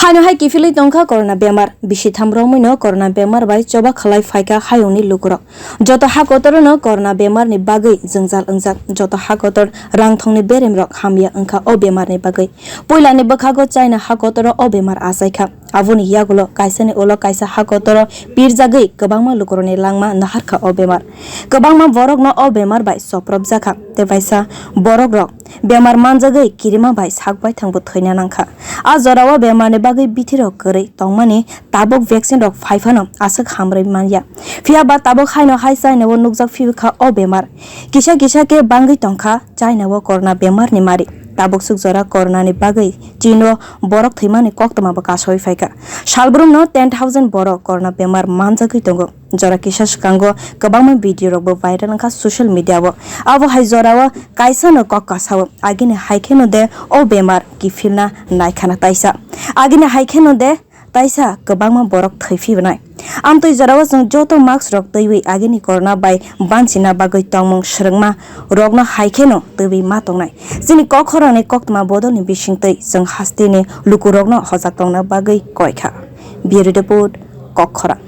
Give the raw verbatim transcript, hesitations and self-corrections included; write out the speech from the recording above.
Ano hai kiphilwi tongkha corona bemar. Bisitham romwino corona bemar bai choba khlai phaikha hayungni lukurok. Joto hakotorono corona bemar ni bagwi jwngjal wngjak. Joto hakotor rangthongni beremrok hamya wngkha o bemar ni bagwi. Puilani bwkhago China hakotoro o bemar achaikha. Aboni yagulo kaisani ulo kaisa hakotoro pirjagwi kwbangma lukurokni langma naharkha o bemar. Kwbangma borokno o bemar bai chopropjakha, tei waisa borokrok bemar manjagwi kirima bai sak baithangbo thwina nangkha. A jorao bemarni bagwi bithirok kwrwi tongmani tabuk vaccine rok phaiphano aswk hamrwi manya. Phiya ba tabuk haino hai China o nukjak phiyokha o bemar. Kisa kisa khe bangwi tongkha China o corona bemar ni mari. Tabuk swk jora corona ni bagwi Chin o borok thwimani koktwma bo kasawi phaikha. Salbrumno ten thousand borok corona bemar manjagwi tongo. Jora kisa swkango kwbangma video rokbo viral wngkha social media o. Abo hai jorao kaisano kok kasao, agini hai kheno de o bemar kiphilna naikhana taisa. Agini hai kheno de taisa kwbangma borok thwi phibnai. Amtwi jorao chwng joto mask rok twiwi agini corona bai banchina bagwi tongmung swrwngma rokno hai kheno twiwi ma tongnai. Chini kok khorangni koktwma bodolni bisingtwi chwng hasteni lukurokno hojak tongna bagwi koikha. Bureau Report, Kokkhorang.